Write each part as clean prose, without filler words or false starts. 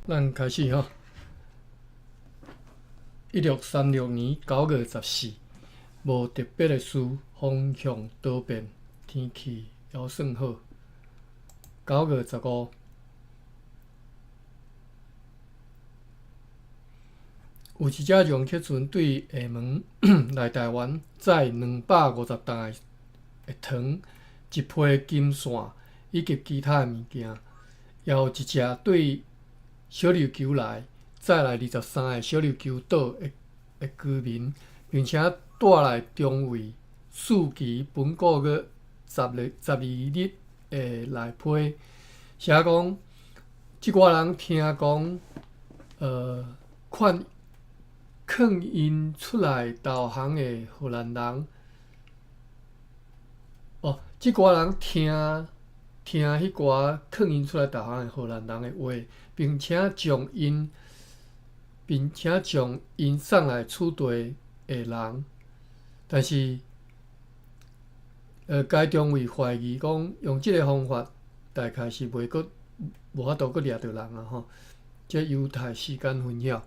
咱開始吼。1636年9月14，無特別的事，風向多變，天氣猶算好。9月15，有一隻楊克船對廈門來台灣，載250擔的糖、一批金線以及其他的物件。也有一隻對小琉球來，載來23個小琉球島的居民，並且帶來中尉四期本個月12日的內批，寫講，這寡人聽講，勸勸𪜶出來投降的荷蘭人，哦，這寡人聽。聽彼寡勸𪜶出來投降的荷蘭人的話，並且將𪜶送來此地的人，但是，該中尉懷疑講用這个方法大概是袂閣無法度閣掠著人啊吼！這猶太時間分曉。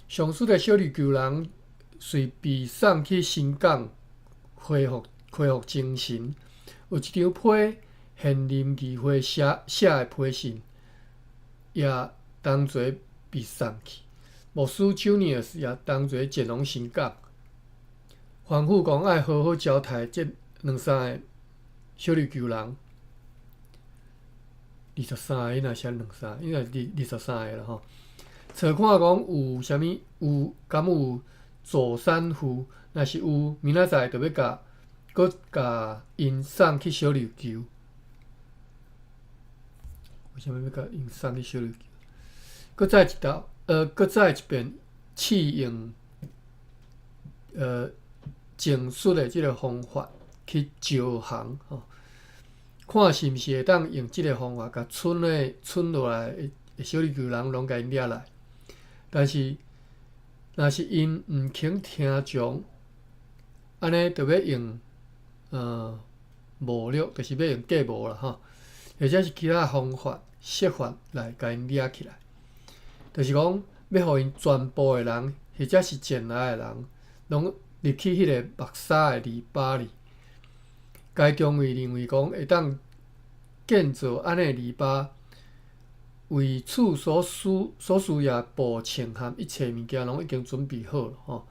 上述的小琉球人隨被送去新港恢復精神，有一張批現任議會寫寫的批信，也同齊被送去。牧師 Junius 也同齊前往新港，吩咐講愛好好招待這兩三个小琉球人。二十三个，伊若寫兩三個，應該是二十三个啦吼。查看講有啥物有，敢有助產婦？若是有，明仔載就欲共閣共𪜶送去小琉球。為啥物欲共𪜶送去小琉球？閣再一道，閣再一遍試用，前述的這个方法去招降吼，看是毋是會當用這个方法，共賰落來的小琉球人攏共𪜶掠來。但是，若是𪜶毋肯聽從，按呢就欲用謀略，就是欲用計謀啦吼，或者是其他方法設法來共𪜶掠起來。就是講，欲予𪜶全部的人，或者是前來的人，攏入去彼个木柵的籬笆裡。該中尉認為講會當建造按呢籬笆，為此所需要布秤和一切物件攏已經準備好了吼。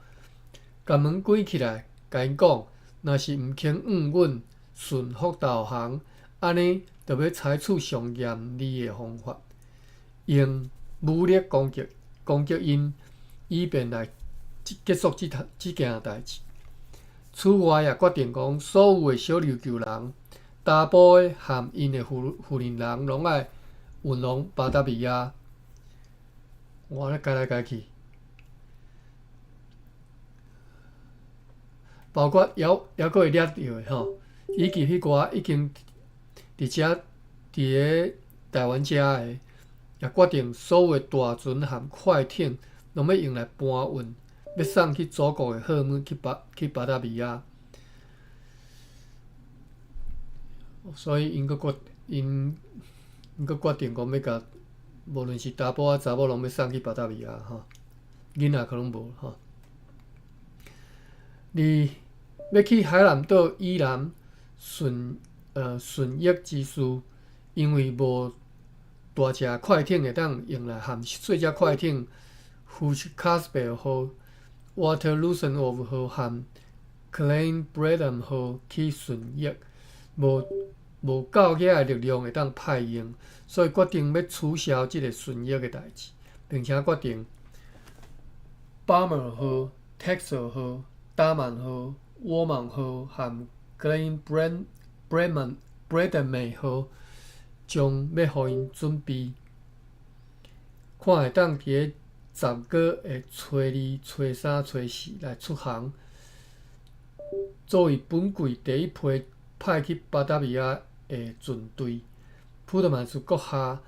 共門關起來，共𪜶講，若是毋肯應允順服投降，按呢就欲採取上嚴厲的方法，用武力攻擊𪜶，以便來結束這件代誌。此外，也決定講，所有的小琉球人、查埔的和𪜶的婦人，攏愛運往巴達維亞。我按呢改來改去，包括猶閣會掠著的吼，以及彼寡已經佇咧台灣遮的，也決定所有的大船和快艇，攏欲用來搬運，欲送去祖國的貨物去巴達維亞。所以𪜶閣決𪜶𪜶閣決定講欲共，無論是查埔啊查某，攏欲送去巴達維亞吼，囡仔可能無吼。而欲去海南島以南順益之事，因為無大隻快艇會當用來和細隻快艇，富士卡斯貝號、Waterlucenwolf 號和 Klein Bredam 號去順益，無夠遐个力量會當派用，所以決定欲取消這个順益的代誌，並且決定 Bomber 號、Texel 號、達曼號、沃曼號和 Klein Bredam 號將欲予𪜶準備，看會當佇咧10月的初二、初三、初四來出航，作為本季第一批派去巴達維亞的船隊。普特曼斯閣下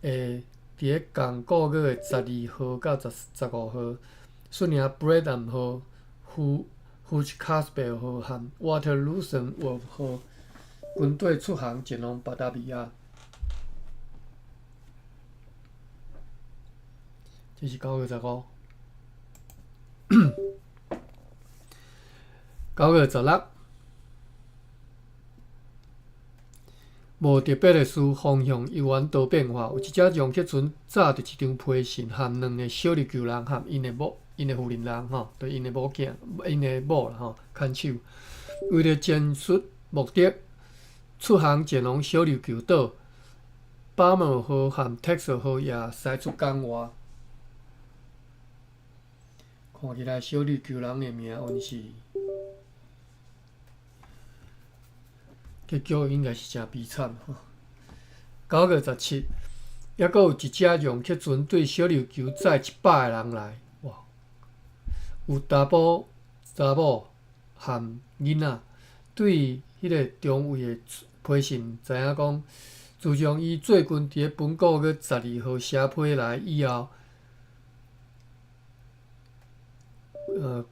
會佇咧仝個月的12號到15號，率領 Bredam 號、富士卡斯貝號和 Waterlucenwolf 號軍隊出航前往巴達維亞。這是9月15。9月16，無特別的事，方向猶原多變化。有一隻楊克船載著一張批信，含兩个小琉球人含𪜶的某、𪜶的婦人人吼，就𪜶的某囝、𪜶的某啦吼，看守。為著前述目的，出航前往小琉球島，巴莫號和特索號也駛出港外。看起來小琉球人的命運是結局應該是誠悲慘吼。9月17，猶閣有一隻楊克船對小琉球載100个人來，哇！有查埔、查某含囡仔，對彼个中尉的批信知影講，自從伊最近佇咧本古月12號寫批來以後，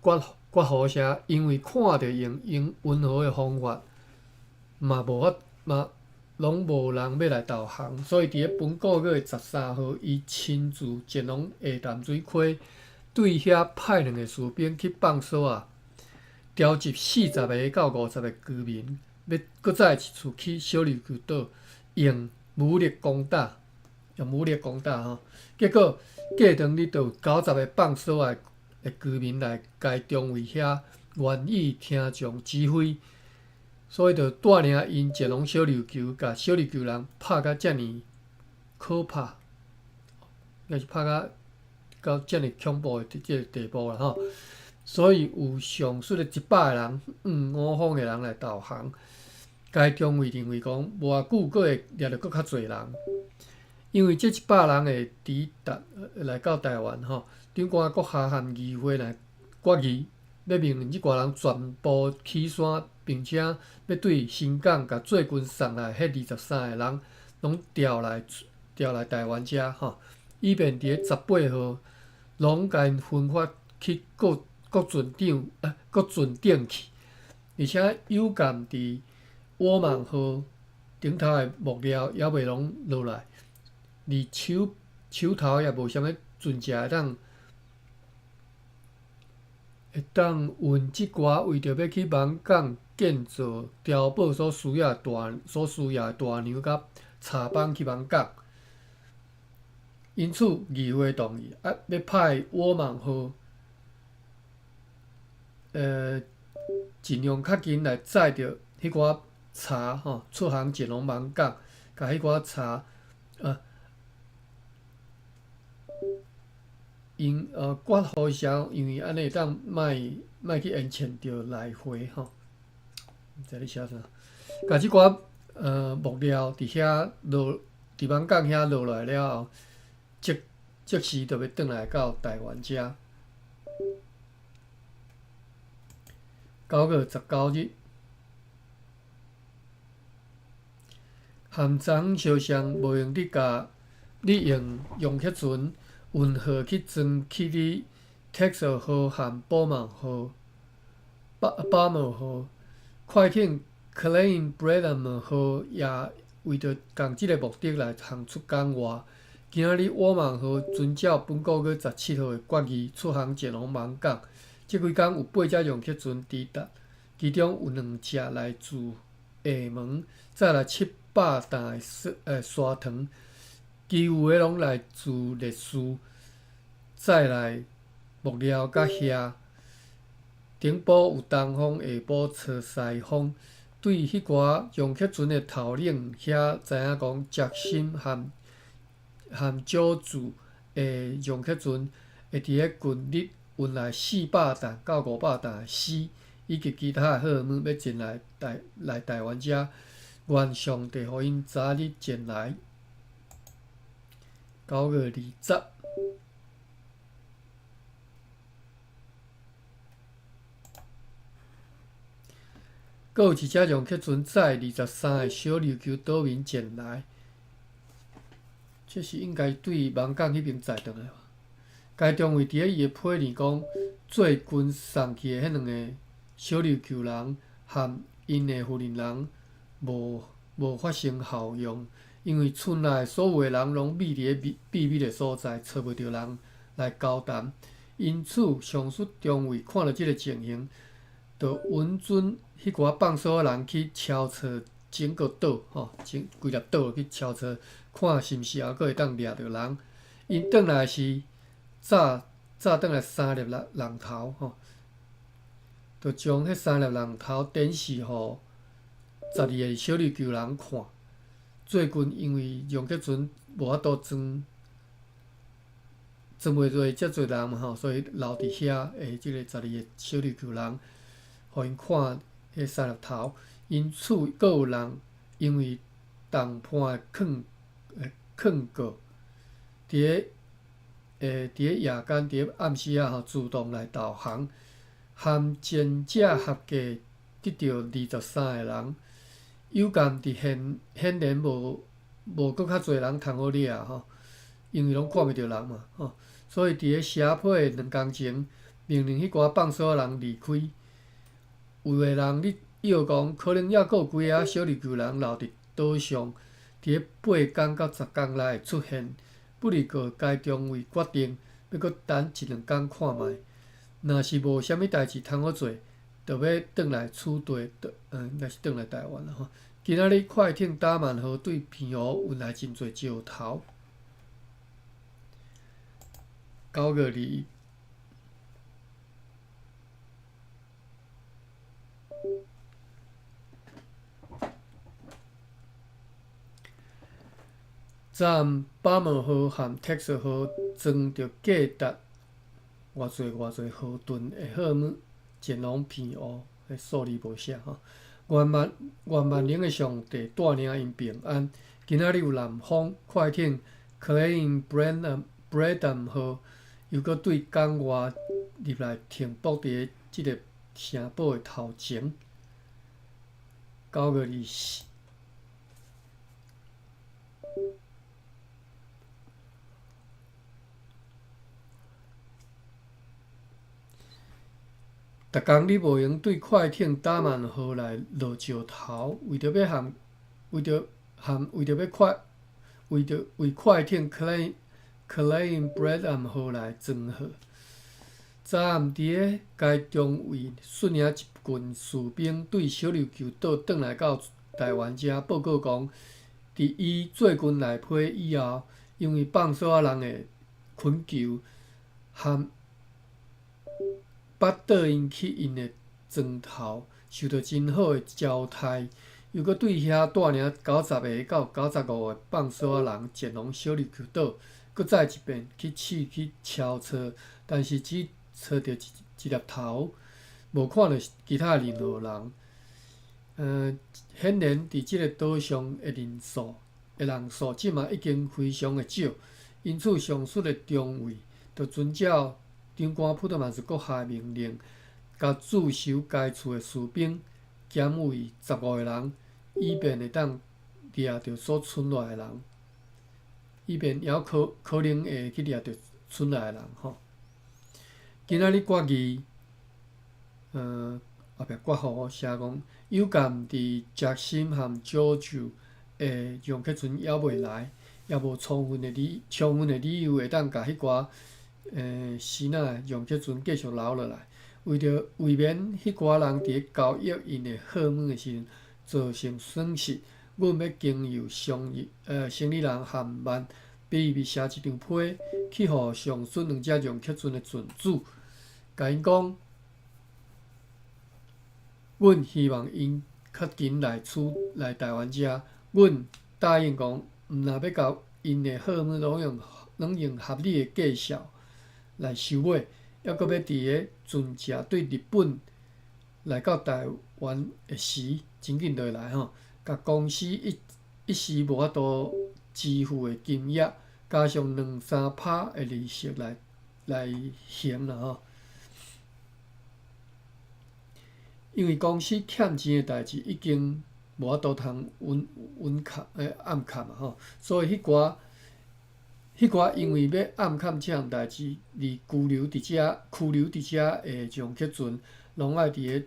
決決予寫，因為看著用用溫和的方法，嘛無法嘛，攏無人欲來投降，所以佇咧本古月的13號，伊親自前往下淡水溪，對遐派兩个士兵去放哨仔，調集40个到50个居民，欲閣再一次去小琉球島，用武力攻打，用武力攻打吼。結果過當日就有90个放哨仔的居民來該中尉遐願意聽從指揮，所以就帶領𪜶前往小琉球，共小琉球人拍甲遮爾可怕，應該是拍甲到遮爾恐怖的這个地步啦吼。所以有上述的100个人，五方的人來投降。該中尉認為講，無偌久閣會掠著閣較濟人，因為這100人會抵達來到台灣吼。長官閣下和議會來決議，欲命令這寡人全部起山，並且欲對新港共最近送來彼23个人，攏調來調來台灣遮吼，以便佇咧18號，攏共𪜶分發去各各船長各船頂去，而且有感佇沃曼號頂頭的木料猶未攏落來，而手手頭也無啥物船隻會當。會當運這寡為著欲去艋舺建造碉堡所需要大所需要的大梁佮柴枋去艋舺。因此，議會同意啊，欲派沃曼號，盡量較緊來載著彼寡柴吼，出航前往艋舺，共彼寡柴因決予時，因為按呢會當莫莫去延遲著來回吼。毋知咧寫啥，共這寡木料佇遐落，佇艋舺遐落來了後，即即時就欲轉來到台灣遮。9月19日，含昨相像無閒得共利用楊克船運貨去裝去佇特索號和寶馬號、巴巴莫號、快艇克萊因布雷姆號也為著仝這个目的來航出港外。今仔日沃曼號遵照本個月17號的決議出航前往艋舺。這幾工有八隻楊克船抵達，其中有兩隻來自廈門，載來700擔的砂糖，其餘的攏來自烈士，載來木料佮瓦。頂埔有東風，下埔吹西風。對彼寡楊克船的頭領遐知影講，捷森和和佐治的楊克船會佇咧近日運來400擔到500擔的絲，以及其他的貨物，欲前來台來台灣遮。願上帝予𪜶早日前來。9月20，閣有一隻楊克船載23个小琉球島民前來，這是應該對艋舺彼邊載轉來吧？該中尉佇咧伊的批裡講，最近送去的彼兩个小琉球人和𪜶的婦人人無無發生效用，因為村內所有的人攏秘佇咧秘秘密的所在，揣無著人，來交談。因此，上述中尉看著這个情形，就允准彼寡放索仔人去搜查整个島，吼，整規粒島去搜查，看是毋是猶閣會當掠著人。𪜶轉來時，紮紮轉來三粒人人頭，吼，就將彼三粒人頭展示予12个小琉球人看。最近因為楊潔純無法度裝裝袂落遮濟人嘛吼，所以留佇遐的這个12个小琉球人，予𪜶看彼三粒頭。因此，閣有人因為同伴的勸勸告，佇咧夜間，佇咧暗時仔吼，自動來投降，含前者合計得著23个人。有鑑佇顯顯然無無閣較濟人通好掠吼，因為攏看袂著人嘛吼，所以佇咧寫批的兩工前，命令彼寡放索仔人離開。有的人咧臆講，可能猶閣有幾个小琉球人留佇島上，佇咧8工到10工內會出現。不過，該中尉決定欲閣等一兩工看覓，若是無啥物代誌通好做，就欲轉來此地，應該是轉來台灣啦吼。今仔日快艇達曼號對澎湖運來真濟石頭。9月2日。昨暗巴莫號和特斯號裝著價值偌濟偌濟河頓的貨物前往澎湖，彼數字無寫吼。願萬願萬能的上帝帶領𪜶平安。今仔日有南風，快艇 Klein Breddam 號又閣對港外入來停泊佇咧這个城堡的頭前。9月24。逐工你無閒對快艇達曼號來落石頭，為著欲和為著和為著欲快為著為快艇 Klein Klein Breddam 號來裝貨。昨暗佇咧該中尉率領一群士兵對小琉球島轉來到台灣遮報告講，佇伊最近來批以後，因為放索仔人的懇求和捌帶𪜶去𪜶的庄頭，受著真好的招待，又閣對遐帶領90个到95个放索仔人前往小琉球島，閣再一遍去試去搜查，但是只揣著一一粒頭，無看著其他任何人。顯然佇這个島上的人數的人數，這馬已經非常的少，因此上述的中尉就遵照長官普特曼斯閣下的命令，共駐守該處的士兵減為15个人，以便會當掠著所賰落來的人，以便猶可可能會去掠著賰來的人吼。今仔日決議，後壁括號寫講，有鑑佇傑森和喬治的楊克存猶未來，也無充分的理充分的理由會當共彼寡支那楊克存繼續留落來，為著為免彼寡人佇咧交易𪜶的貨物的時陣造成損失，阮欲經由商業生理人韓曼秘密寫一張批，去予上述兩隻楊克存的船主，共𪜶講，阮希望𪜶較緊來此來台灣遮，阮答應講，毋若欲共𪜶的貨物攏用攏用合理的價數來收買，猶閣欲佇咧船隻對日本來到台灣的時，真緊就會來吼，共公司一一時無法度支付的金額，加上兩三趴的利息來來還啦吼。因為公司欠錢的代誌已經無法度通隱隱藏暗藏嘛吼，所以彼寡彼寡因為欲暗藏這項代誌而拘留佇遮拘留佇遮的楊克存，攏愛佇咧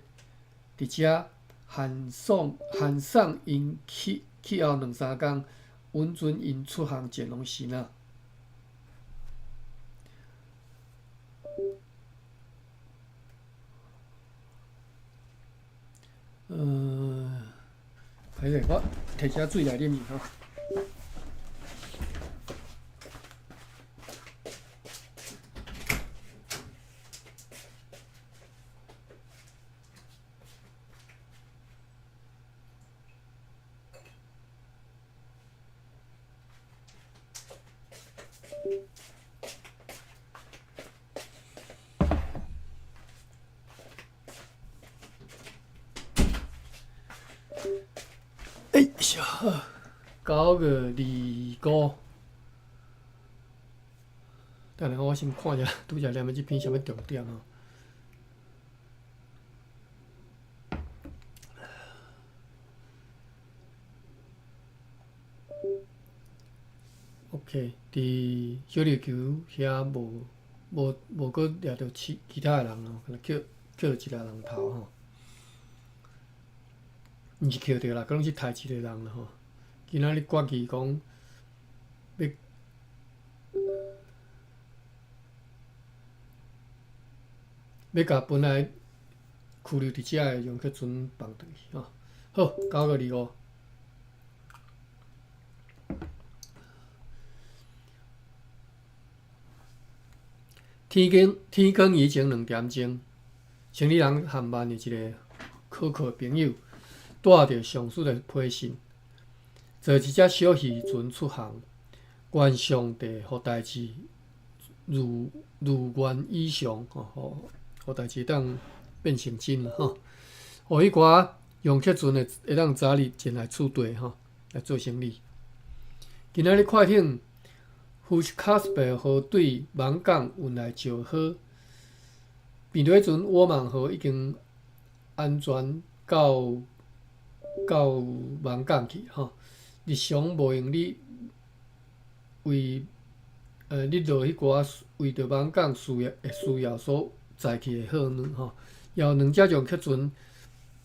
佇遮函送函送𪜶去去後兩三工，允准𪜶出航前往支那。歹势，我提寡水來啉去吼。哎呀，9月25，等下我先看一下，拄才念的這篇啥物重點哦。OK，佇小琉球遐無閣掠著其他的人哦，敢若抾著一個人頭吼，毋是抾著啦，閣攏是刣一個人啦吼。今仔日決議講欲共本來拘留佇遮的楊克尊放轉去吼。好，9月25。天光以前2點鐘，生理人和萬的一個可靠朋友，帶著上司的批信，坐一隻小漁船出航，願上帝予代誌如願以償，吼，予代誌會當變成真啦，吼。予彼寡楊克尊會當早日前來此地，吼，來做生理。今仔日快艇富士卡斯貝號對網港運來石河，面對彼陣沃曼號已經安全到網港去吼。日常無用你為你落彼寡為著網港需要所載去的貨物吼，有兩隻楊克船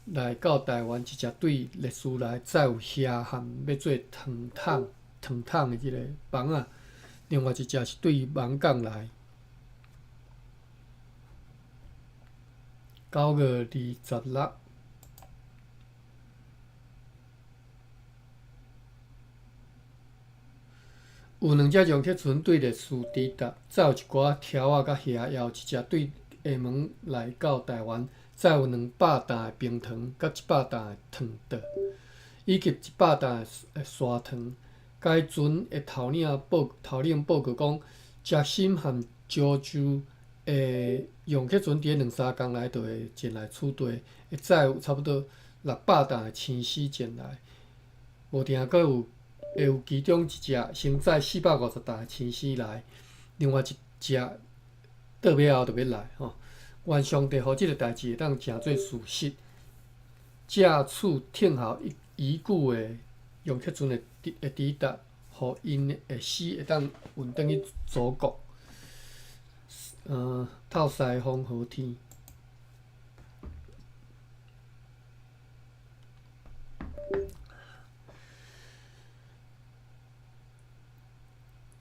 來到台灣，一隻對歷史來載有蝦和欲做糖桶的這个房仔。另外一隻是對網港來。9月26，有兩隻楊克船對歷史抵達，載有一寡條仔佮蝦，也有一隻對廈門來到台灣，載有200擔的冰糖佮100擔的糖桌，以及100擔的砂糖。該船的頭領報告講，石心和石州的楊克船佇兩三工內就會前來此地，會載有差不多600擔的青絲前來。無定閣有會有其中一隻先載450擔的青絲來，另外一隻倒尾後就欲來吼。願上帝予這个代誌會當成做事實，藉此聽候已久的楊克船的抵達，予𪜶的死會當運轉去祖國。透西風好天。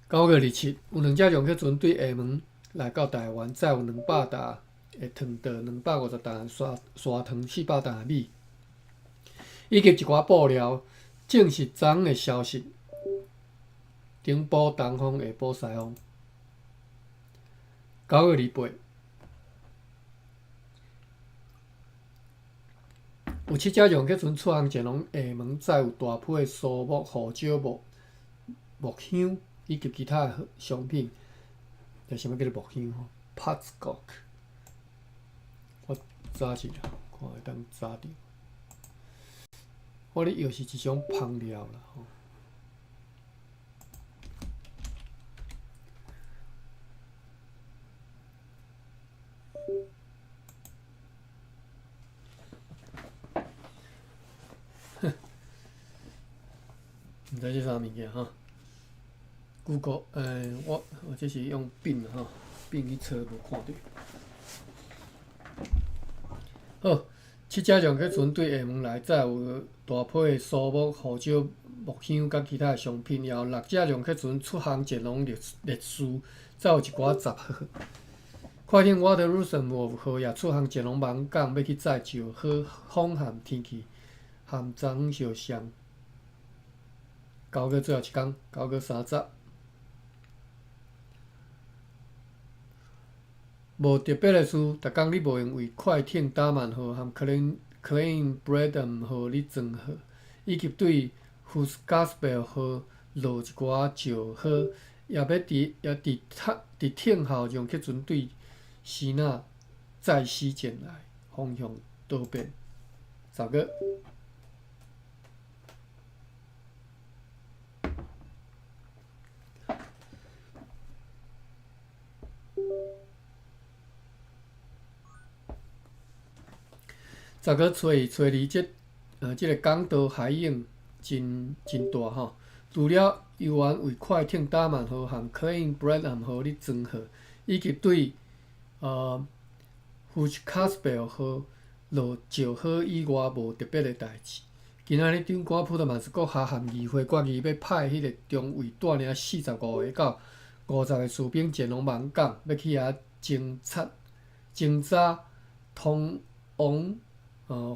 9月27，有兩隻楊克船對廈門來到台灣，載有200擔的糖桌、250擔的砂糖、400擔的米，以及一寡布料。證實昨昏的消息，頂埔東風，下埔西風。9月28，有7隻楊克船出航前往廈門，載有大批的蘇木、胡椒木、木香以及其他的商品。這啥物叫做木香？吼，Potsgok。我查一下，看會當查著。我咧藥是一種芳料啦，吼。毋知這啥物件吼？Google，我這是用筆吼，筆去查無看著。好，7隻楊克船對廈門來，載有大批的蘇木、胡椒、木香佮其他的商品。也有6隻楊克船出航前往歷史，載有一寡雜貨。快艇 Waterloosem 號也出航前往網港，欲去載石膏，風和天氣和昨昏相像。9月最後一工，9月30。無特別的事，逐工你無閒為快艇達曼號和 Klein Bredam 號咧裝貨，以及對 Hoogkarspel 號落一寡石膏，也欲佇也佇佇聽候讓客船對支那載死前來方向多變。10月。10月初一、初二，這個港道海湧真真大吼。除了猶原為快艇達曼號和 Klein Bredam 號咧裝貨，以及對Hoogkarspel 號落石膏以外，無特別的代誌。今仔日長官普特曼斯閣下和議會決議，欲派彼個中尉帶領45個到50個士兵前往網港，欲去遐偵察、偵查通往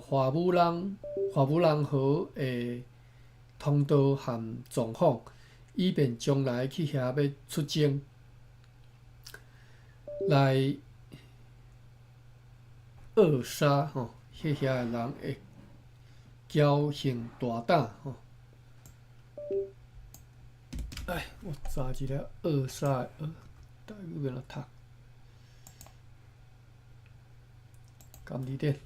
華姆朗河的通道和狀況，以便將來去遐欲出征來扼殺吼，彼遐的人會驕橫大膽吼。哎，我查一下扼殺的扼，台語欲按怎讀？含字典。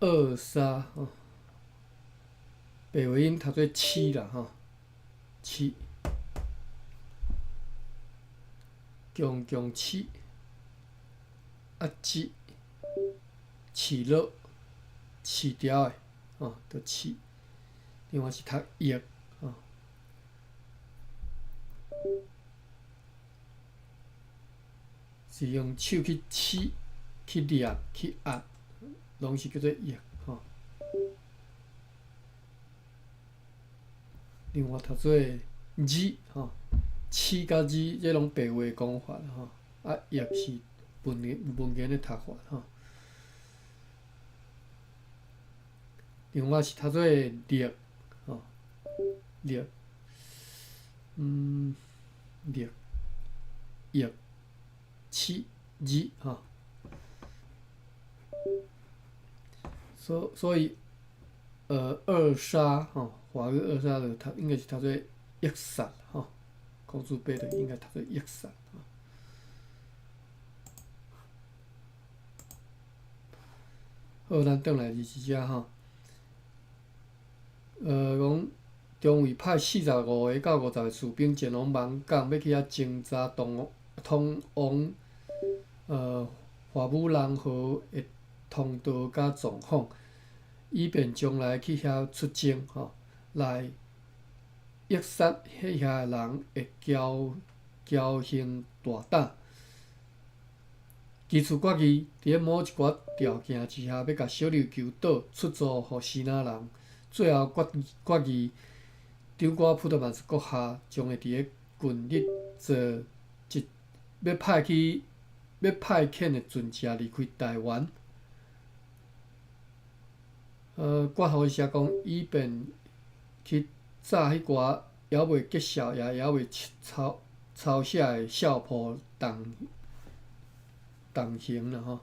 扼殺吼，白話音讀做刺啦吼，刺，強強刺，啊刺，刺落，刺條的吼，著刺。另外是讀藥吼，是用手去刺、去捏、去壓。攏是叫做藥吼。另外讀做字吼，刺佮字，這攏白話講法吼。啊，藥是文言文言的讀法吼。另外是讀做力吼，力，力，藥，刺，字吼。所以，扼殺吼，華語扼殺就讀應該是讀做扼殺吼，古字八就應該讀做扼殺。好，咱轉來二這吼，講中尉派45個到50個士兵前往網港，欲去遐偵查通通往華姆蘭河的通道佮狀況，以便將來去遐出征吼，來扼殺彼遐的人會驕驕橫大膽。其次決議，佇咧某一寡條件之下，欲共小琉球島出租予支那人。最後決決議，長官普特曼斯閣下將會佇咧近日坐一欲派去欲派遣的船隻離開臺灣。決予寫講，以便去炸彼寡猶未結痟也猶未抄抄寫的少婦同同行啦吼。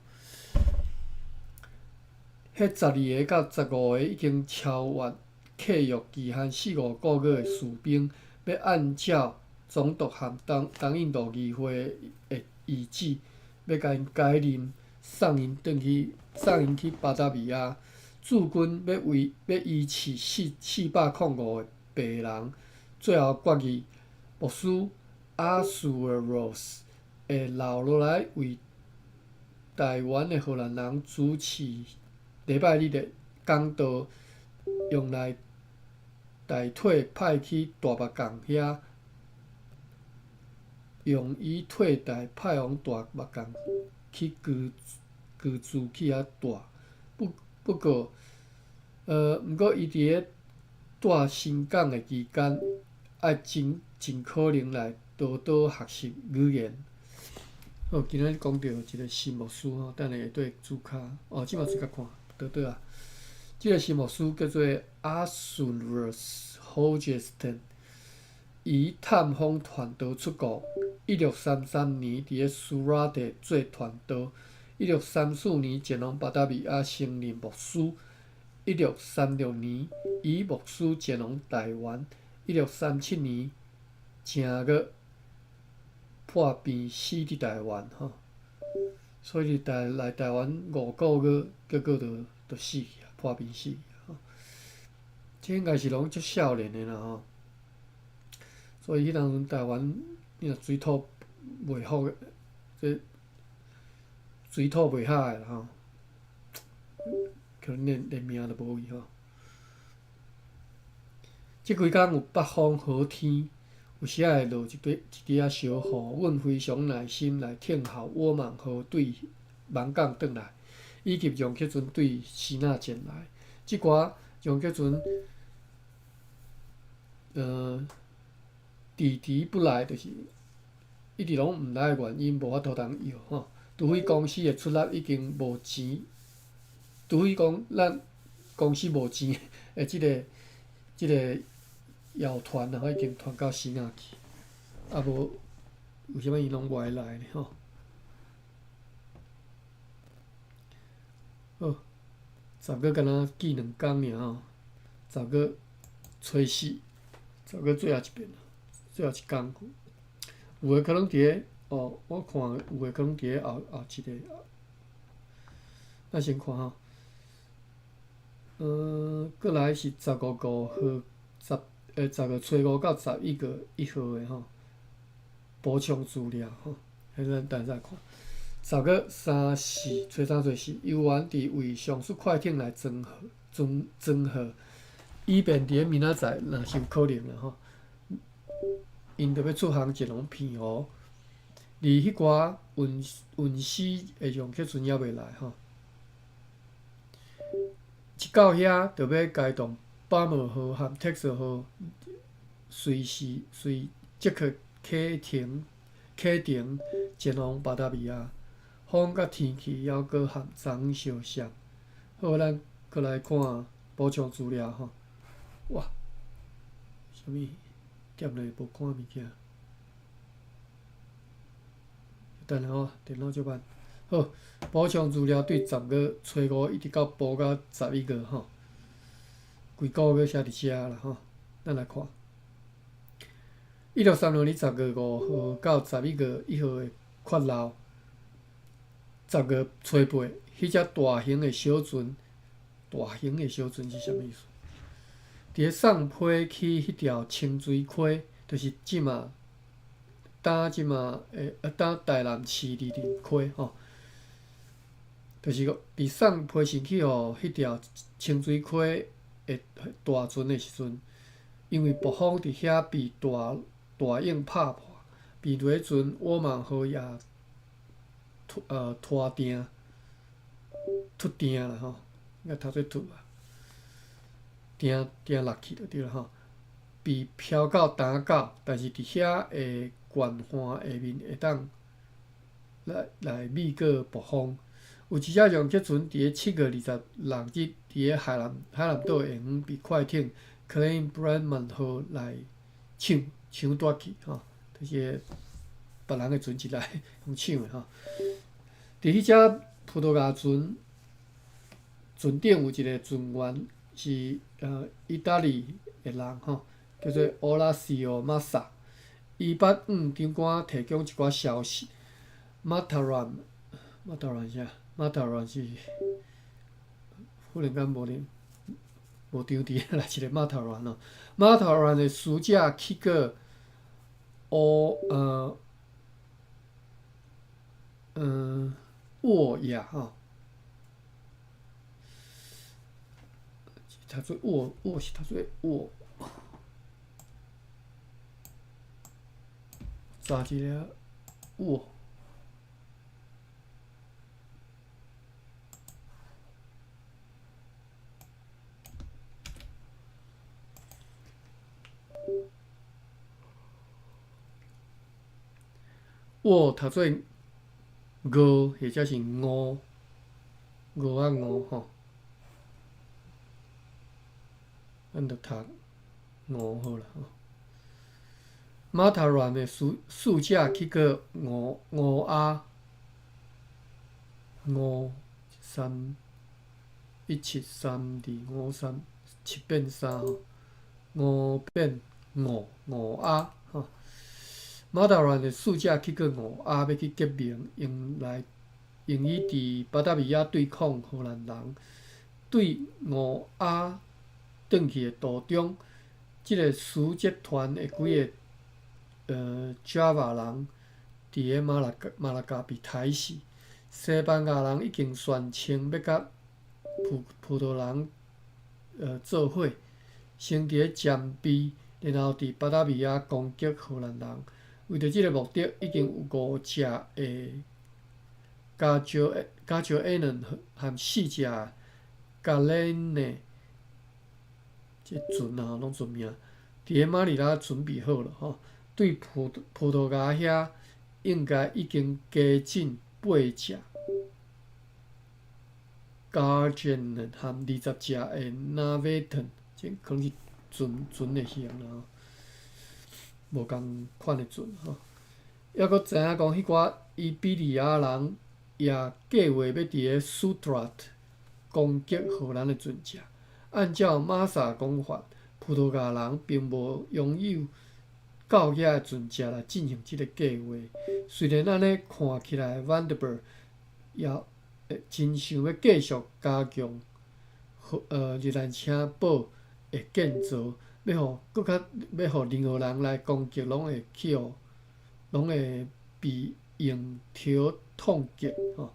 彼12個佮15個已經超越契約期限四五個月的士兵，欲按照總督和東東印度議會的意志，欲共𪜶解任，送𪜶轉去，送𪜶去巴達維亞。駐軍欲為欲維持四405個白人，最後決議，牧師阿蘇爾羅斯會留落來為臺灣的荷蘭人主持禮拜日的講道，用來代替派去大鹿港遐，用伊替代派往大鹿港去居居住去遐蹛。不過，毋過伊佇咧蹛新港的期間，愛盡可能來多多學習語言。好，今仔日講著一個新牧師吼，等下會對主跤，哦，這馬出較看，倒倒啊。這個新牧師叫做阿順爾霍傑斯頓，伊探訪傳道出國，1633年佇咧蘇拉特做傳道，1634年前往巴達維亞升任牧師，1636年以牧師前往台灣，1637年正月破病死佇台灣吼，所以來台灣5個月，結果就死去啊，破病死去吼。這應該是攏足少年的啦吼，所以彼當陣台灣，你若水土袂服，這水土袂合的啦吼，可能連命都無去吼。這幾工有北風好天，有時仔會落一滴仔小雨。阮非常耐心來聽候沃曼號對網港轉來，以及楊克船對支那前來。這寡楊克船，遲遲不來，就是一直攏毋來的原因，無法度通藥吼。除非公司的出納已經無錢，除非講咱公司無錢的這個藥團啊，已經傳到支那去，啊無為啥物伊攏無愛來呢？吼？好，10月敢若記2工爾吼，10月初4，10月最後一遍，最後一工。有的可能佇咧哦，我看有的可能佇咧後後一個，咱先看吼。過來是10月5號，10月初5到11月1號的吼，補充資料吼，彼咱等下再看。10月3、4，初三、初四，猶原佇為上述快艇來裝貨，裝貨，以便佇咧明仔載，若是有可能啦吼，𪜶著欲出航前往澎湖，而彼寡運屍的楊克船猶未來吼。一到遐，著欲開動巴姆號和特色號，隨時隨即刻啟程前往巴達維亞。風佮天氣猶閣和昨昏相像。好，咱閣來看補充資料吼。哇，啥物？點落無看物件。等下吼，電腦這慢。好，補充資料對10月初5一直到補到11月吼，規個月寫佇遮啦吼。咱來看，1636年10月5號到11月1號的缺漏。10月初8，彼隻大型的小船，大型的小船是啥物意思？佇咧送批去彼條清水溪，就是這馬當這馬的當台南市二林溪吼，就是講佇送批信去予彼條清水溪的大船的時陣，因為暴風佇遐被大湧拍破，被雷船沃曼號也拖碇、脫碇啦吼，應該讀做脫吧，碇落去就對啦吼，被飄到礁島，但是佇遐的懸岸下面會當來避過暴風。有一隻楊克船佇咧7月26日佇咧海南島下方被快艇 Klein Bremen 號來搶奪去吼，就是別人的船一來用搶的吼。佇彼隻葡萄牙船船頂有一個船員是意大利的人吼，叫做奧拉西奧馬薩。伊捌向長官提供一寡消息。馬塔蘭，馬塔蘭啥？馬塔蘭是忽然間無咧無張佇來一個馬塔蘭哦。馬塔蘭的使者去過烏沃亞吼，讀做沃沃是讀做沃，查一下沃。我讀做五或者是五五仔五吼，咱就讀五好啦吼。馬塔蘭的使者去過五五亞五三一七三二五三七變三吼，五變五五亞吼。馬達蘭的使者去過五亞，欲去結盟，用來用以佇巴達維亞對抗荷蘭人。對五亞轉去的途中，這个使節團的幾个 Java 人佇咧馬六甲被刣死。西班牙人已經宣稱欲佮葡萄人做伙，先佇咧占比，然後佇巴達維亞攻擊荷蘭人。為著這个目的，已經有五隻的加椒埃倫和四隻加連呢，這船啊，攏船名，佇咧馬尼拉準備好了吼。對葡萄牙遐，應該已經加進八隻加卷和20隻的納維頓，這可能是船的型啦吼。無仝款的船吼，抑閣知影講，彼寡伊比利亞人也計劃欲佇咧蘇特拉特攻擊荷蘭的船隻。按照瑪莎講法，葡萄牙人並無擁有夠額的船隻來進行這个計劃。雖然按呢看起來，范德伯也真想欲繼續加強熱蘭遮堡的建造。欲予閣較欲予任何人來攻擊，攏會去予，攏會被用刀痛擊吼。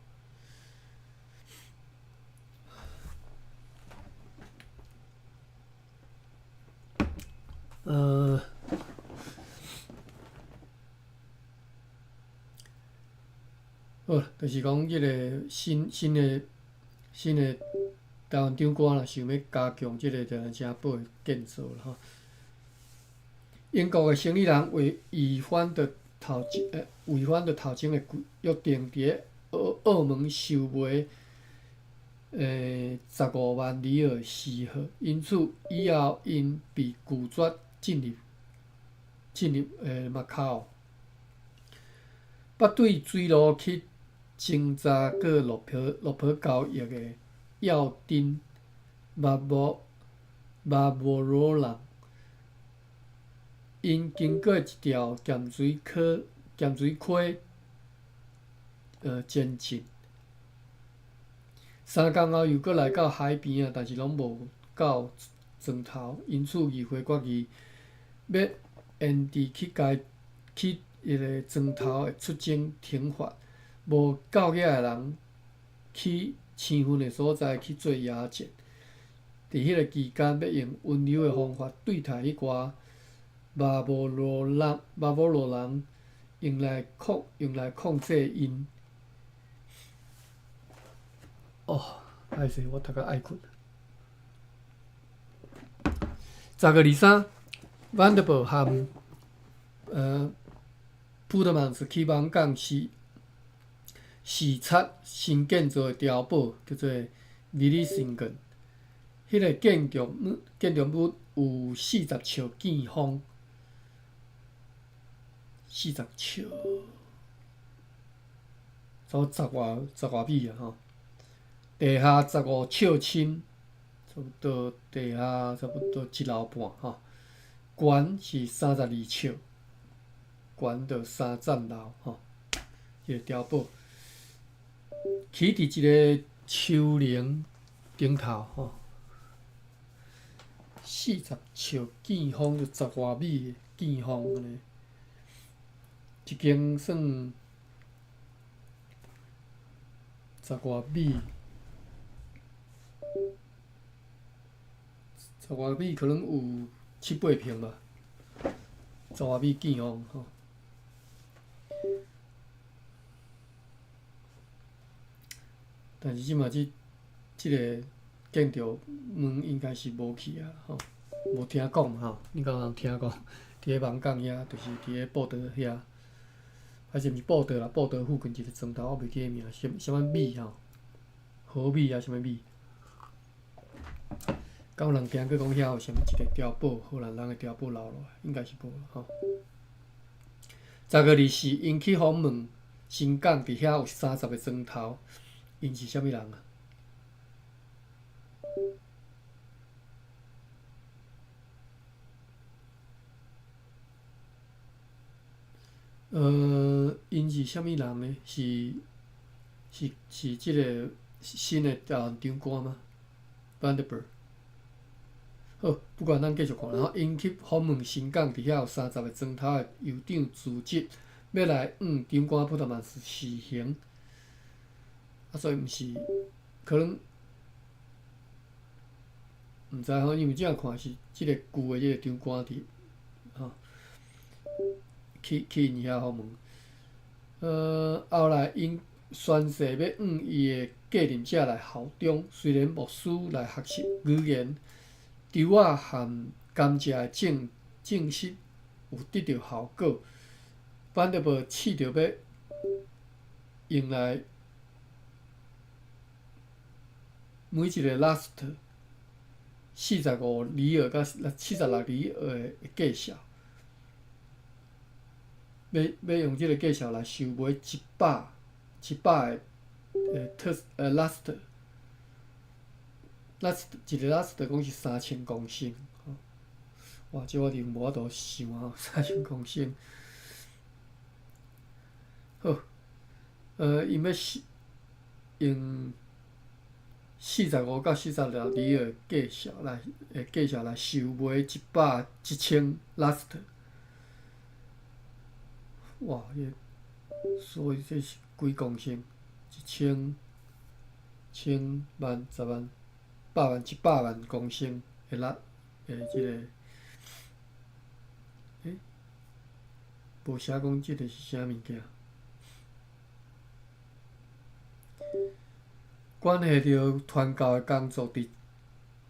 好，就是講這个新的台灣長官啦，想欲加強這个熱蘭遮堡的建造啦吼。英國的生理人為違反著頭前的約定，佇咧澳門收買15萬里爾的私貨，因此以後𪜶被拒絕進入馬卡奧。捌對水路去偵查過綠袍交易的耀丁馬摩羅人，𪜶經過一條鹹水溪前進。3工後又閣來到海邊啊，但是攏無到船頭，因此議會決議欲延遲去彼个船頭的出征懲罰，無夠額的人去生分的所在去做野戰。佇彼个期間，欲用溫柔的方法對待彼寡馬摩羅人，用來控制𪜶。哦，歹勢，我讀甲愛睏。10月23，范德堡和普特曼斯去網港視察新建造的碉堡，叫做维利辛根。彼个建築物有40尺見方，四十尺，差不多10外米啊吼。地下15尺深，差不多地下差不多一樓半吼。懸是32尺，懸著三層樓吼。這个碉堡起佇一个丘陵頂頭吼，四十尺見方就十外米的見方按呢，一間算十外米，十外米可能有七八坪吧，十外米見方吼。但是這馬這個建築物應該是無去啊吼。無聽講吼？你敢有人聽講？佇咧網港遐，就是佇咧報道遐，還是毋是報道啦？報道附近一个莊頭，我袂記得名，啥啥物米吼？禾米啊，啥物米？敢有人聽過講遐有啥物一個碉堡，荷蘭人的碉堡留落來？應該是無啦吼。10月24，𪜶去訪問新港，佇遐有30個莊頭，𪜶是啥物人啊？𪜶是啥物人呢？是是是這個新的台灣長官嗎？Vandenberg。好，不管咱繼續看，然後𪜶去訪問新港，佇遐有30個莊頭的酋長組織，欲來向長官普特曼斯示行，啊，所以毋是可能毋知吼，因為這樣看是這個舊的這個長官佇吼去去𪜶遐訪問。後來𪜶宣誓欲向伊的繼任者來效忠，雖然牧師來學習語言。稻仔和甘蔗的種種植有得著效果，反正無試著欲用來每一个 last 45里爾佮46里爾的價數，欲欲用這个價數來收買一百個特last。last 一个 last 講是3000公升，哇！這我就無法度想啊，3000公升。好，𪜶欲用45到46里的價數來收買1000 last。哇！所以這是幾公升？一千、千萬、十萬。百萬、100萬公升的力的這个，欸，無寫講這个是啥物件？關係著傳教的工作，佇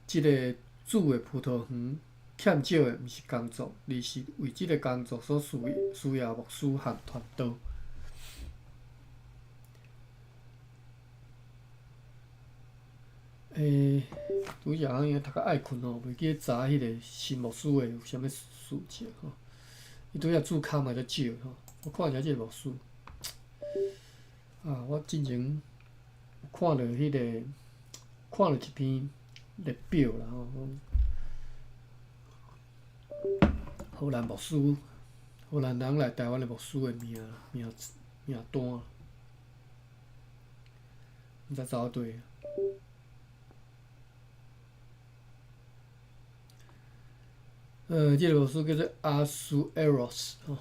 這个主的葡萄園欠少的，毋是工作，而是為這个工作所需要牧師和傳道。欸，拄才好像讀甲愛睏吼，袂記得查彼个新牧師的有啥物事情吼。伊拄才註空嘛足少吼，我看一下這个牧師。啊，我進前有看著彼个，看著一篇列表啦吼，荷蘭牧師，荷蘭人來台灣的牧師的名名名單，毋知走佗。這个牧師叫做阿蘇埃羅斯吼。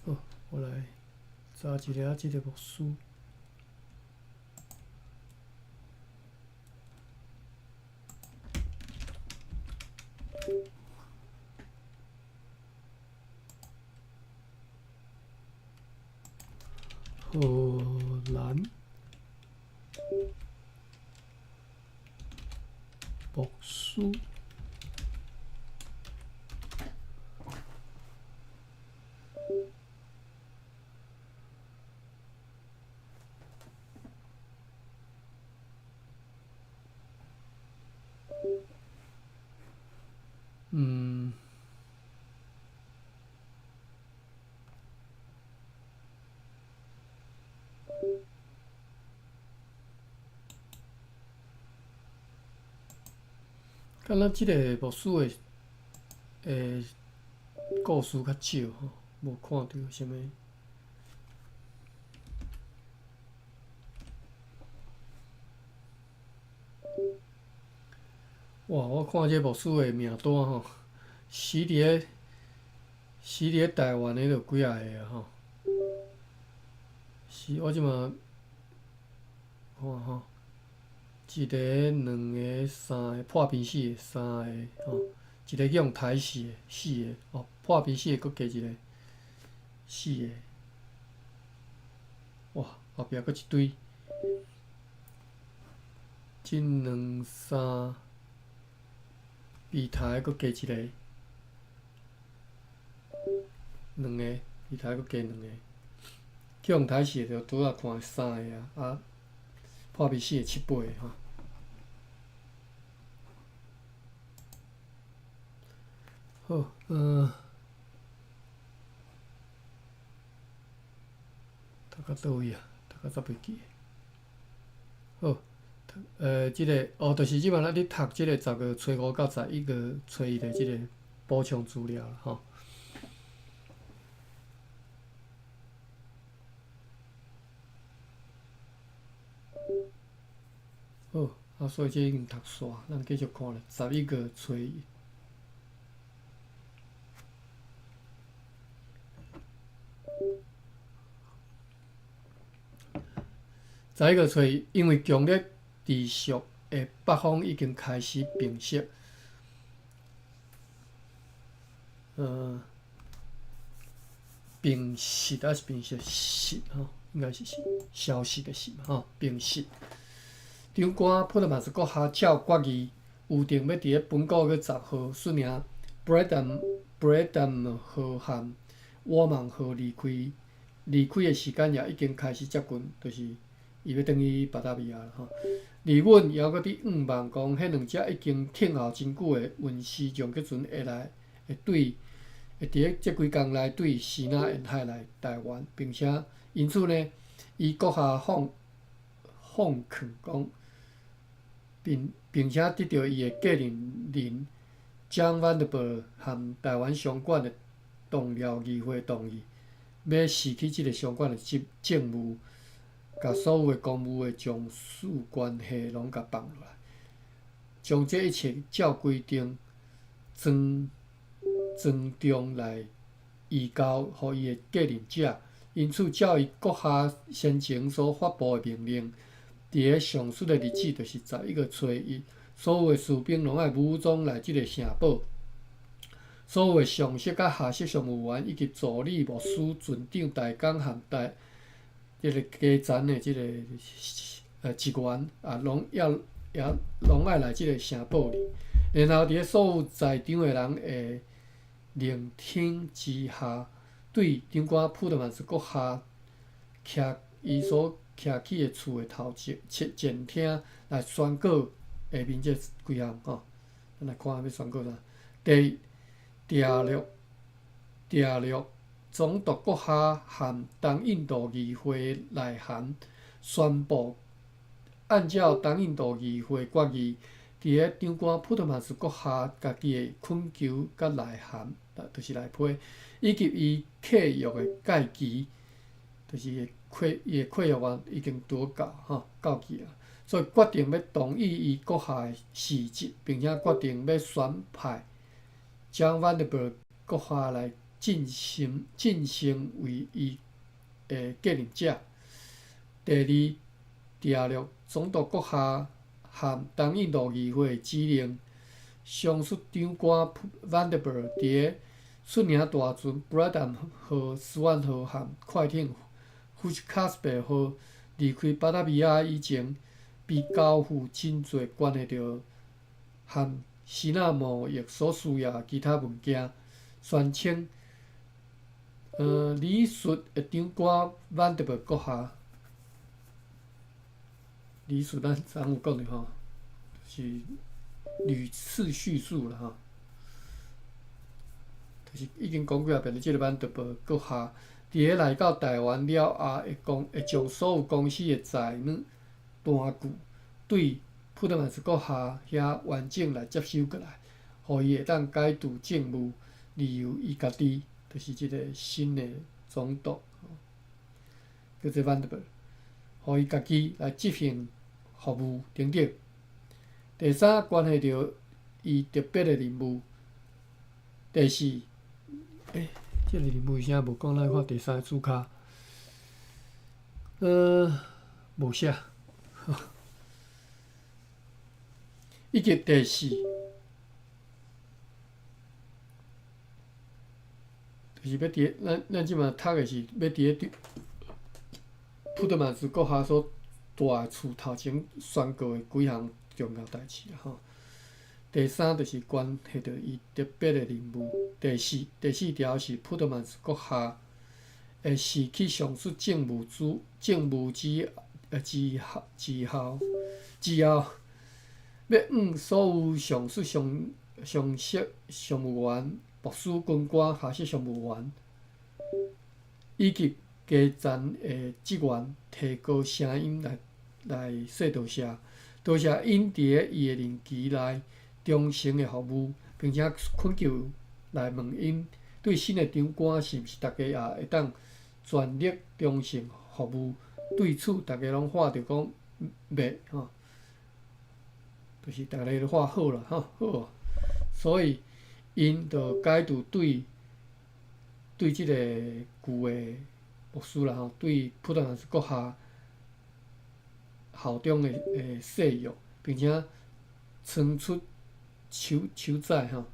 好，我來查一下這个牧師。荷蘭牧師。嗯。敢若這个牧師的故事較少吼，無看著啥物。哇！我看這牧師的名單吼，死佇咧台灣的就有幾仔个啊吼。死我這馬看吼，一个、兩个、三個破病死的三个吼，一个去予刣死的四个哦，破病死的閣加一个四个。哇，後壁閣一堆，這兩三鼻頭閣加一个，兩个，鼻頭閣加兩个，去予刣死的就拄仔看三个啊，啊，破病死的七八个吼。好，讀到佗位啊？讀到煞袂記。好，這个哦，就是這擺咱咧讀這个10月初5到11月初1的這個補充資料啦，吼。好，啊，所以這已經讀煞，咱繼續看咧，11月初1。11月初1，因為強烈持續的北風已經開始平息，平息抑是平息？息吼，應該是消息的息嘛吼，平息。長官普特曼斯閣下照決議，預定欲佇咧本個月10號率領布雷德姆號和沃曼號離開，離開的時間也已經開始接近，就是伊欲轉去巴達維亞啦吼。而阮猶閣佇向望講，彼兩隻已經等候真久的運輸撞擊船會來，會對，會佇咧這幾工內對支那沿海來台灣，並且因此呢，伊閣下放勸講，並且得著伊的繼任人蔣萬德伯和台灣相關的同僚議會同意，欲辭去這个相關的政務。共所有的公務的從屬關係攏共放落來，將這一切照規定莊重來移交予伊的繼任者。因此，照伊閣下先前所發布的命令，佇咧上述的日子，就是11月初1，所有的士兵攏愛武裝來這个城堡。所有的上席佮下席商務員以及助理牧師、船長、大工和大這个基層的這个職員啊，攏要也攏愛來這个城堡裡，然後佇咧所有在場的人的聆聽之下，對長官普特曼斯閣下徛伊所徛起的厝的頭前前廳來宣告下面這幾項吼，咱來看欲宣告啥？第一，第六總督閣下和東印度議會內函宣布，按照東印度議會決議，佇咧長官普特曼斯閣下家己的懇求佮內函，就是內批，以及伊契約的屆期，就是伊的契約啊已經拄到吼到期啊，所以決定欲同意伊閣下的辭職，並且決定欲選派蔣萬德伯閣下來晉升為伊的繼任者。第二，第六總督閣下和東印度議會指令，上述長官萬德伯佇咧率領大船布萊達號、斯萬號和快艇富士卡斯貝號離開巴達維亞以前，被交付真濟關係著和支那貿易所需要的其他物件，宣稱。李述的長官萬德伯閣下，李述咱昨昏有講著吼，就是屢次敘述啦吼，就是已經講幾仔遍，這个萬德伯閣下，佇咧來到台灣了後，會將所有公司的財物單據對普特曼斯閣下遐完整來接收過來，予伊會當解除政務，理由伊家己。就是這个新的總督，叫做萬德伯，予伊家己來執行服務等等。第三，關係著伊特別的任務。第四，這个任務啥無講？咱看第三個主跤，無寫。以及第四。就是欲佇咧，咱這馬讀的是欲佇咧普特曼斯閣下所蹛的厝頭前宣告的幾項重要代誌啦吼。第三就是關係著伊特別的任務。第四條是普特曼斯閣下會辭去上述政務主政務之之後之後之後，欲向所有上述上上述商務員、牧師、軍官、下屬商務員以及基層的職員提高聲音來來說多謝，多謝𪜶佇咧伊的任期內忠誠的服務，並且懇求來問𪜶對新的長官是毋是逐家也會當全力忠誠服務？對此，逐家攏喊著講袂吼，就是逐家都喊好啦吼，好。所以𪜶就解除對對這個舊的牧師啦吼，對普特蘭斯閣下效忠的的誓約，並且伸出手手指吼，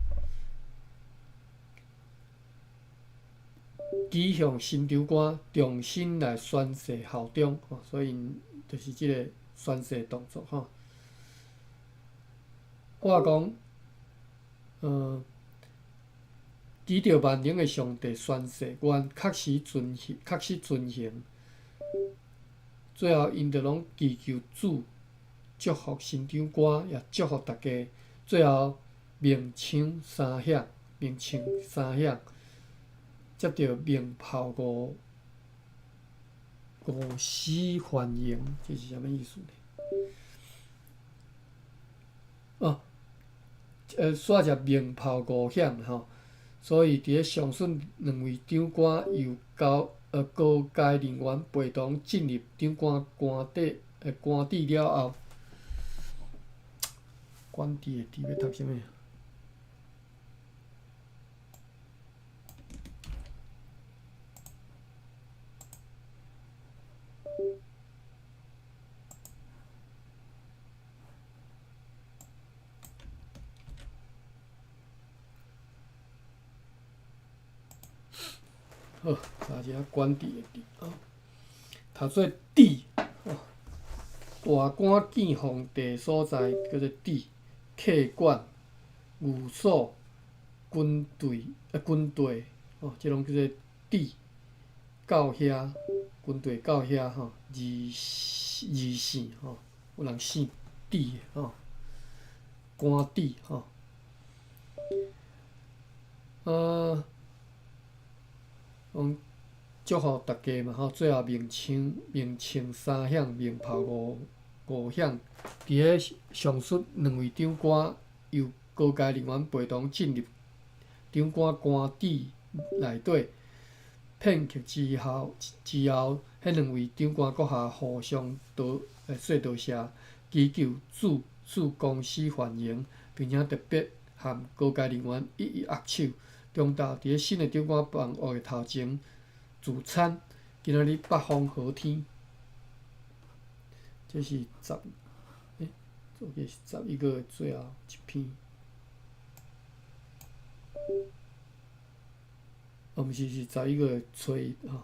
指向新長官重新來宣誓效忠吼，所以就是這個宣誓動作吼。我講，指著萬能的上帝宣誓，願確實遵行，確實遵行。最後，𪜶就攏祈求主祝福新長官，也祝福大家。最後，鳴槍三響，鳴槍三響，接著鳴炮五五聲歡迎，這是啥物意思呢？哦，煞只鳴炮五響吼，所以佇咧上述兩位長官由高高階人員陪同進入長官官邸官邸了後，官邸的邸欲讀啥物？好，查一下官邸的邸啊，讀做邸哦。大官見皇帝所在叫做邸，客館、寓所、軍隊軍隊哦，這攏叫做邸。教遐，軍隊教遐吼，二二姓吼，有人姓邸的吼，官邸吼。講祝福大家嘛吼，最後鳴槍鳴槍三響，鳴炮五五響。佇咧上述兩位長官由高階人員陪同進入長官官邸內底，片刻之後，之後，彼兩位長官閣下互相道說多謝，祈求主賜公司繁榮，並且特別和高階人員一一握手。中晝佇咧新的長官辦屋的頭前聚餐，今仔日北風和天，這是十，這個是11月的最後一篇。哦，毋是，是11月的初一吼。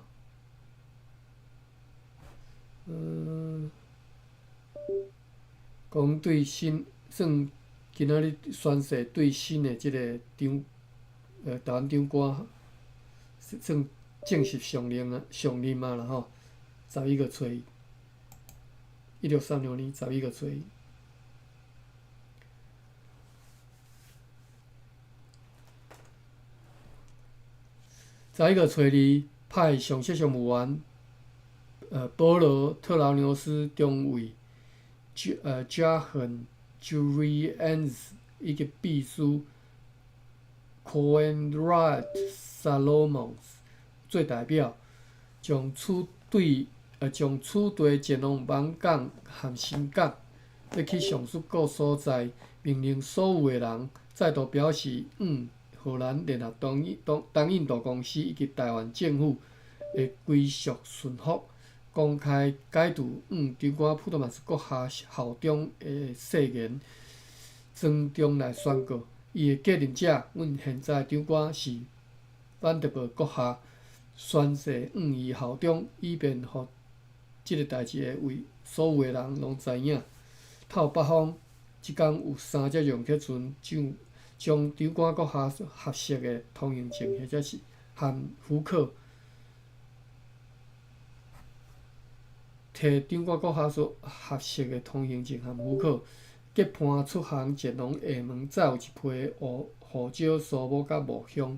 講對新算今仔日宣誓對新的這個長。台灣長官算正式上任啊，上任啊啦吼，十一月初一，1636年11月初一。11月初二，派上席商務員，保羅特勞紐斯中尉，Johann Jurriaans 以及秘書。Coenraad Salomons 做代表，從此對從此地前往網港和新港，欲去上述各所在，命令所有的人再度表示，荷蘭聯合東東東印度公司以及台灣政府的歸屬順服，公開解除長官普特曼斯閣下效忠的誓言，莊重來宣告。伊的繼任者，阮現在長官是范德伯閣下，宣誓向伊效忠，以便予這个代誌會為所有的人攏知影。透北方，這工有三隻容克船將將長官閣下合適的通行證，或者是含許可，提長官閣下所合適的通行證含許可，結伴出航前往廈門，載有一批胡胡椒、蘇武佮木香。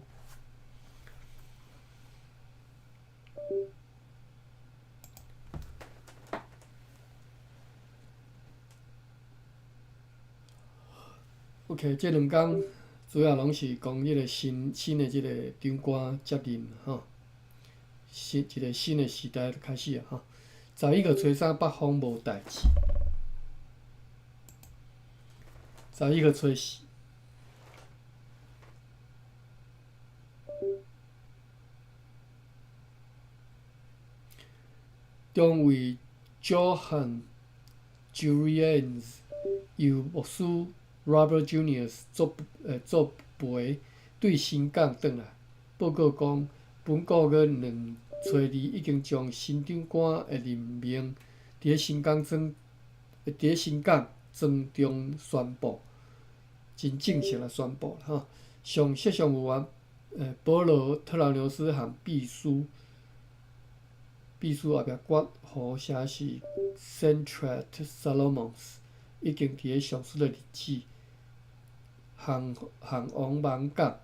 OK，這兩工主要攏是講這个新新的這个長官接任吼，新一个新的時代開始啊吼。11月初三北方無代誌。11月初四，中尉 Johann Jurriaans 由牧師 Robert Junius 作作陪，對新港轉來，報告講，本個月兩初二已經將新長官的任命佇咧新港莊佇咧新港莊重宣布，真正式來宣布吼。上設上務員保羅特勞紐斯和秘書，秘書後壁括號寫是 Centrat Salomons，已經佇咧上述的日子。航航往網港，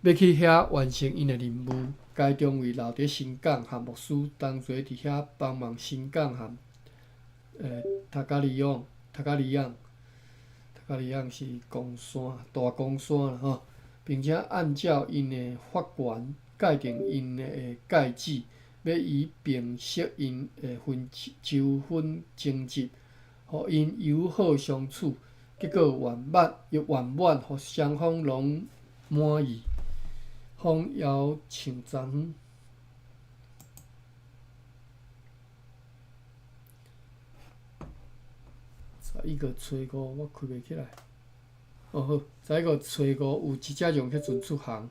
欲去遐完成𪜶的任務。該中尉留佇新港，和牧師同齊佇遐幫忙新港和塔加里昂、塔加里昂、塔加里昂是岡山大岡山啦吼，並且按照𪜶的法權界定𪜶的界址，欲以平息𪜶的紛糾紛爭執，予𪜶友好相處。結果圓滿，又圓滿，予雙方攏滿意。風遙像昨昏，11月初五，我開袂起來。哦好，11月初五有一隻容克船出航，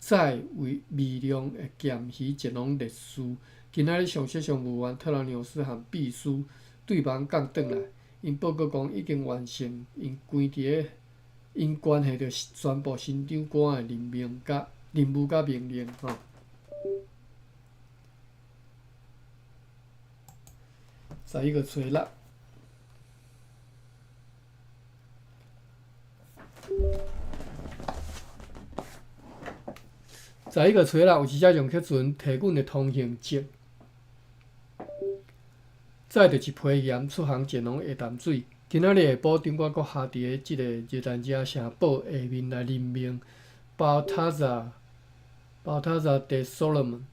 載為微量的鹹魚前往列斯。今仔日上設上務員特勞紐斯和秘書對網港轉來。𪜶報告講已經完成，𪜶關佇咧，𪜶關係著宣布新長官的任命佮任務佮命令吼。11月初六，11月初六有一隻容克船提阮的通行證。載著一批鹽出航前往下淡水。今仔日下晡，長官閣下佇咧這个熱蘭遮城堡下面來任命包塔扎包塔扎德所羅門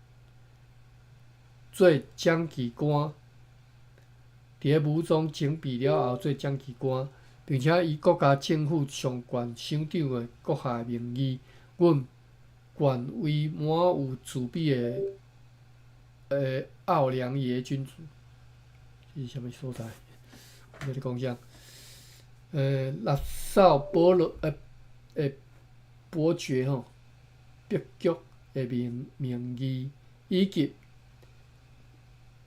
做掌旗官。佇咧武裝整備了後做掌旗官，並且以國家政府上懸首長的閣下的名義，阮權威滿有慈悲的奧良爺君主。這是啥物所在？我共你講啥？納紹保羅伯爵吼，伯爵的名名義，以及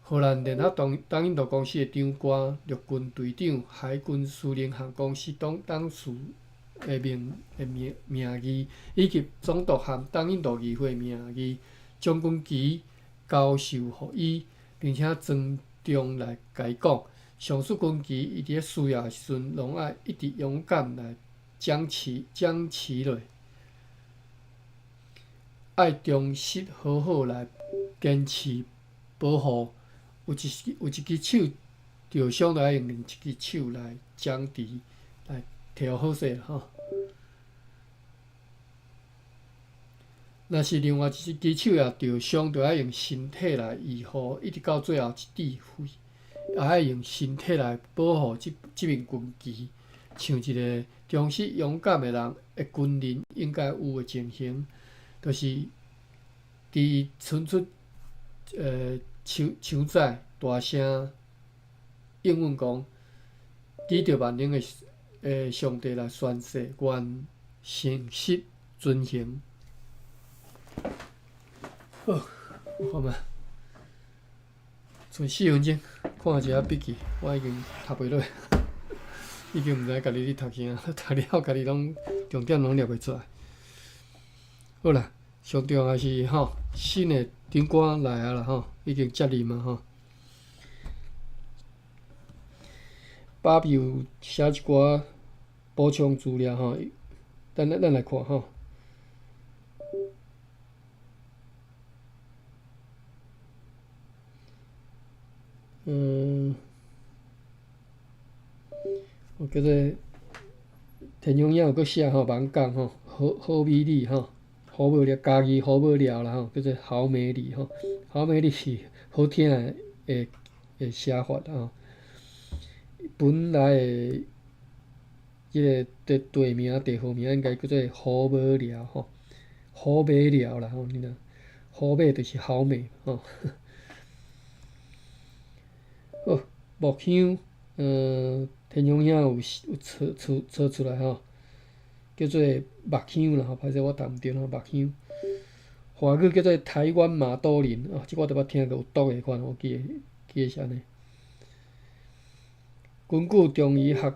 荷蘭聯合東東印度公司的長官、陸軍隊長、海軍司令和公司董董事的名的名名義，以及總督和東印度議會名義，將軍旗交授予伊，並且莊重來共伊講，上述軍旗伊佇咧需要的時陣，攏愛一直勇敢來掌持掌持落，愛忠實好好來堅持保護。有一有一支手著傷，就愛用另一支手來掌持，來提好勢吼。若是另外一支手也著傷，就愛用身體來醫護，一直到最後一滴血，也愛用身體來保護這這面軍旗，像一个忠實勇敢的人的軍人應該有的情形，就是佇伊伸出手手指大聲應允講，指著萬能的上帝來宣誓，願誠實遵行。好，有看無？賰4分鐘，看一下筆記，我已經讀袂落，已經毋知家己咧讀啥，讀了家己攏重點攏掠袂出來。好啦，上重要是吼，新的長官來啊啦吼，已經接任啊吼。爸比有寫一寡補充資料吼，等咱來看吼。我叫做田中央有閣寫吼，網講吼，好好美里吼，好無聊，家己好無聊啦吼，叫做好美里吼，好美里是好聽的的的寫法吼。本來的這个地地名、地號名應該叫做好無聊吼，好馬寮啦吼，你若好馬就是好美吼。好，木香，田中兄有有找找找出來吼，叫做木香啦吼，歹勢我讀毋著吼，木香。華語叫做台灣馬兜鈴，哦，這個我都捌聽過有毒的款，我記得記得是按呢。根據中醫學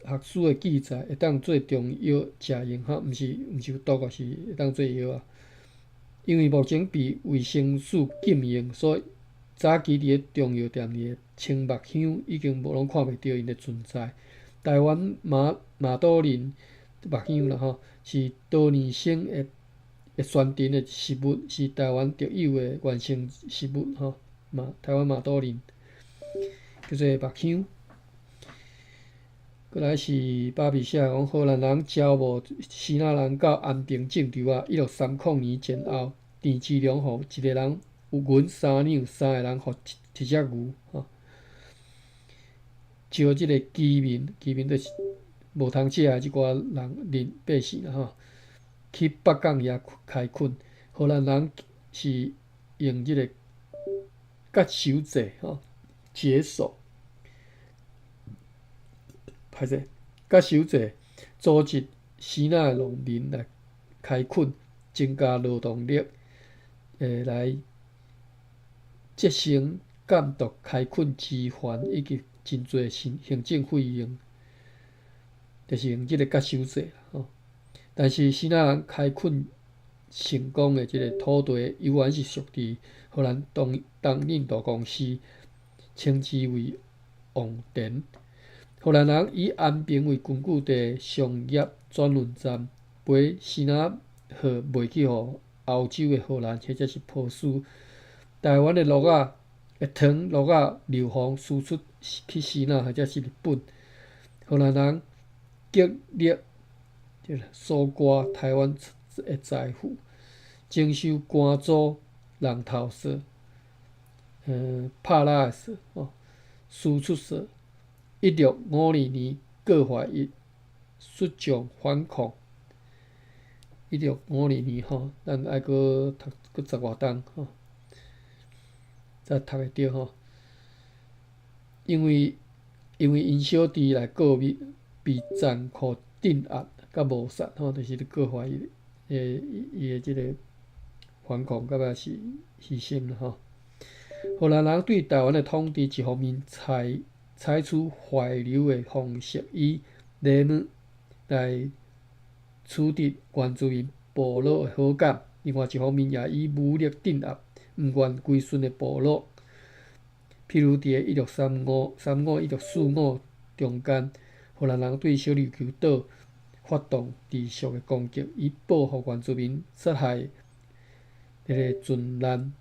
學書的記載，會當做中藥食用，吼，毋是有毒哦，是會當做藥啊。因為目前被衛生署禁用，所以早期佇咧中藥店裡的青木香已經無攏看袂著𪜶的存在。台灣馬馬兜鈴木香啦吼，是多年生的會酸甜的食物，是台灣特有的原生食物吼。馬台灣馬兜鈴叫做木香。過來是巴比寫講，荷蘭人招募支那人到安平種稻仔，1630年前後，鄭芝龍予一个人有銀3兩，三个人予一隻牛吼。招這个飢民，飢民就是無通食的這寡人民百姓啦吼，去北港遐開墾。荷蘭人是用這个割手制吼，解手。歹勢，割手制組織支那的農民來開墾，增加勞動力，來節省監督開墾資源以及真濟行行政費用，就是用這个割手制吼。但是支那人開墾成功的這个土地，猶原是屬佇荷蘭東東印度公司，稱之為王田。荷蘭人以安平為根據地商業轉運站，飛支那貨賣去予歐洲的荷蘭或者是波斯。台灣的鹿仔的糖、鹿仔硫磺輸出去支那或者是日本。荷蘭人極力搜刮台灣的財富，徵收官租、人頭稅、拍獵的稅、吼輸出稅。1652年，告發伊率將反抗。1652年吼，咱愛閣讀閣十外冬吼，才讀會著吼。因為𪜶小弟來告密，被殘酷鎮壓佮謀殺吼，就是咧告發伊的伊的這个反抗，到尾是犧牲啦吼。荷蘭人對台灣的統治，一方面採取懷柔的方式，以禮物來取得原住民部落的好感；另外一方面，也以武力鎮壓毋願歸順的部落。譬如佇1635、1645中間，荷蘭人對小琉球島發動持續的攻擊，以報復原住民殺害彼个船難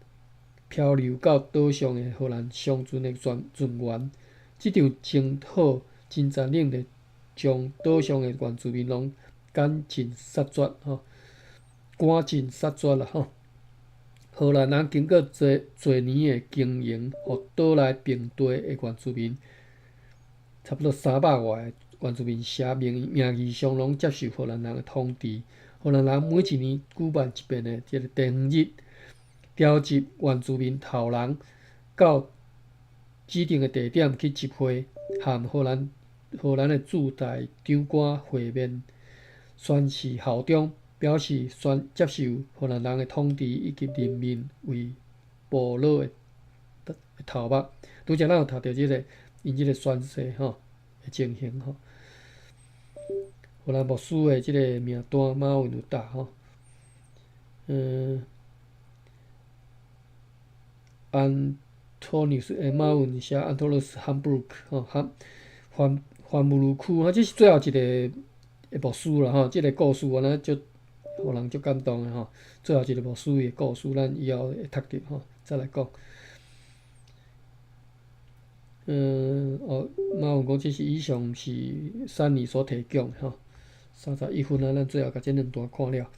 漂流到島上的荷蘭商船的船船員。這場征討真殘忍的，將島上的原住民攏趕盡殺絕吼，趕盡殺絕啦吼。荷蘭人經過濟濟年的經營，予島內平地的原住民，差不多300外个原住民寫名名義上攏接受荷蘭人的統治。荷蘭人每一年舉辦一遍的這个地方日，召集原住民頭人到指定的地點去集會，和荷蘭的駐台長官會面，宣誓效忠，表示宣接受荷蘭人的統治，以及任命為部落的頭目。拄才咱有讀著這個𪜶這個宣誓吼的情形吼。荷蘭牧師的這個名單，馬文有打吼。安托尼斯馬文寫安托尼斯漢布魯克吼，漢范范布魯克吼，這是最後一個牧師啦吼。這個故事我呢足，予人足感動的吼。最後一個牧師的故事，咱以後會讀著吼，再來講。哦，馬文講這是以上是珊妮所提供的吼。31分啊，咱最後共這兩段看了。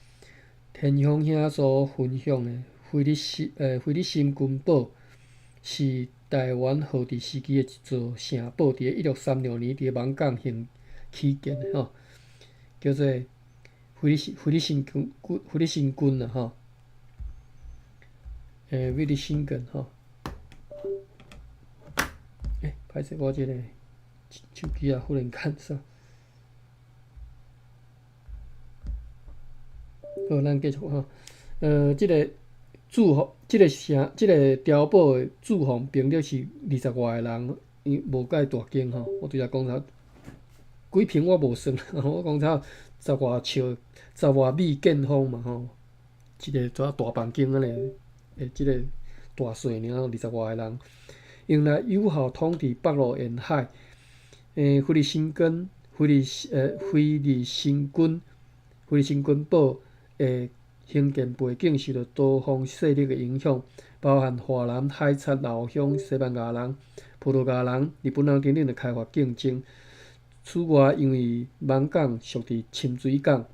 天雄兄所分享的菲利森軍堡是台灣荷治時期的一座城堡，佇1636年佇艋舺興起建的吼，叫做菲利森軍啦吼。菲利森軍吼。歹勢，我這個手機啊，忽然間啥？好，咱繼續吼。這個駐防，這個城，這個碉堡的駐防兵力是20外個人，伊無介大間吼。我拄才講啥？幾坪我無算，我講啥10外尺、10外米見方嘛吼。一個怎大房間按呢？這個大細爾，20外個人，用來有效統治北路沿海。菲利森軍堡的興建背景受著多方勢力的影響，包含華南海賊老鄉、西班牙人、葡萄牙人、日本人等等的開發競爭。此外，因為艋舺屬佇深水港，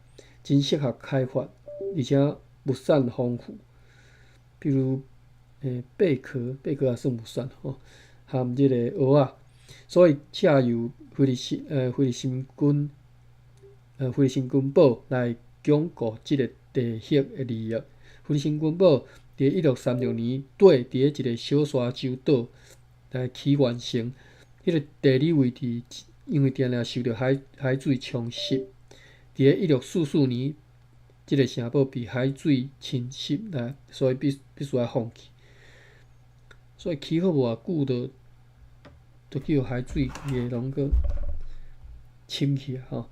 真適合開發，而且物產豐富，比如貝殼，貝殼也算物產吼，含這個蚵仔，所以借由菲利森軍堡來鞏固這個地域的利益。菲利森軍堡佇1636年底，佇一個小沙洲島來起完成。彼個地理位置，因為定定受著海水沖蝕。佇1644年，這個城堡被海水侵蝕來，所以必須愛放棄。所以起好無偌久，就叫海水規个攏閣侵去啊！吼。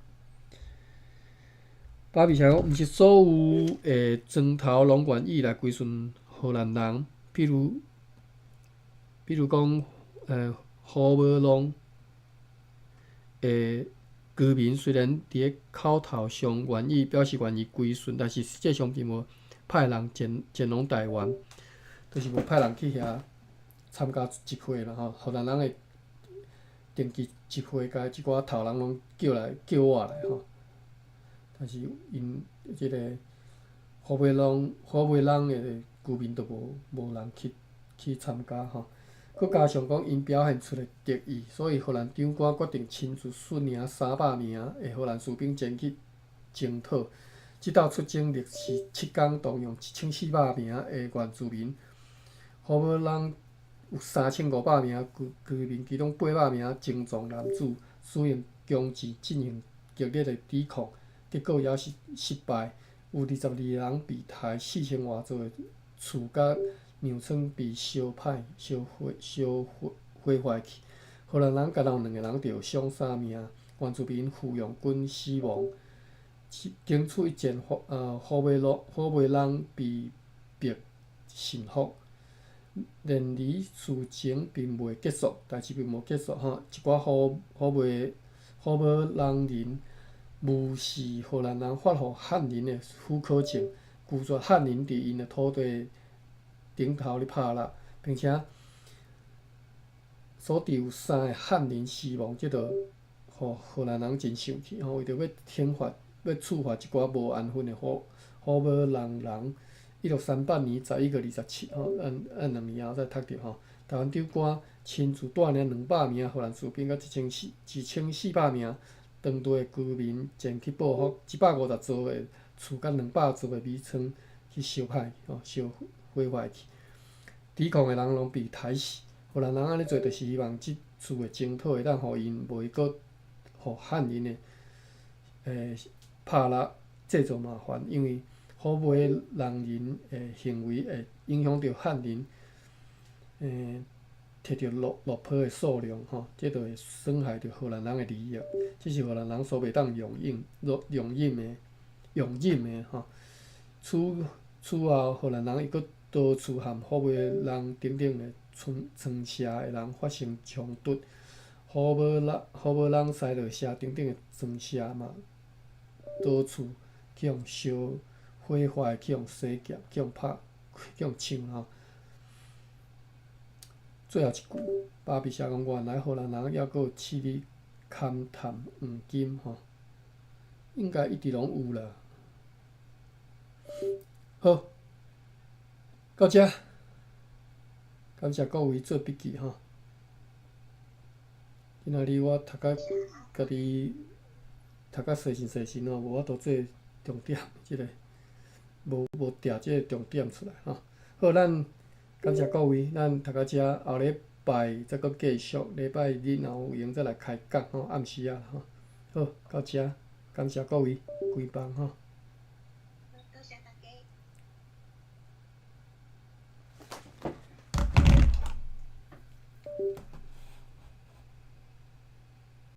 巴比寫講，毋是所有的磚頭攏願意來歸順荷蘭人，比如講，虎尾朗的居民雖然佇咧口頭上願意表示願意歸順，但是實際上並無派人前往台灣，就是無派人去遐參加集會啦吼。荷蘭人會定期集會，共這寡頭人攏叫來叫我來吼。但是𪜶這個虎尾朗的居民都無人去參加吼。閣加上講，𪜶表現出的敵意，所以荷蘭長官決定親自率領300名的荷蘭士兵前去征討。這道出征歷時7工，動用1400名的原住民。虎尾朗有3500名居民，其中800名精壯男子，使用弓箭進行激烈的抵抗，結果也是失敗，有22人被刣，4000外座的厝佮糧倉被燒歹、燒毀、燒毀毀壞去。荷蘭人敢若有兩个人著傷，三名原住民撫養軍死亡。經此一戰，虎尾朗被迫臣服。然而事情並未結束，代誌並無結束吼。一寡虎尾朗人無視荷蘭人發予漢人的許可證，拒絕漢人佇𪜶的土地頂頭咧拍獵，並且所致有三个漢人死亡，這就予荷蘭人真生氣吼，為著欲懲罰、欲處罰這寡無安分的虎尾朗人。1638年11月27吼，咱2年後再讀著吼。台灣長官親自帶領200名荷蘭士兵佮1400名當地的居民前去報復，150座的厝佮200座的米倉去燒歹吼，燒毀壞去。抵抗的人攏被刣死。荷蘭人按呢做，就是希望這次的征討會當予𪜶袂閣予漢人的拍獵製造麻煩，因為虎尾朗人的行為會影響著漢人。摕著六趴的數量吼，這就會損害著荷蘭人的利益，這是荷蘭人所袂當容忍、容忍的、容忍的吼。此後，荷蘭人又閣多次和虎尾人等等的村村社的人發生衝突。虎尾人、西螺社等等的村社嘛，多處去予燒毀壞，去予洗劫，去予拍，去予搶吼。最後一句，巴比寫講原來荷蘭人猶閣有試咧勘探黃金吼，應該一直攏有啦。好，到遮，感謝各位做筆記吼。今仔日我讀甲家己讀甲細心細心吼，無法度做重點，這個無定這個重點出來吼。好，咱感謝各位，咱讀到遮，後禮拜再閣繼續，禮拜日若有閒再來開講吼，暗時仔吼。好，到遮，感謝各位，關房吼。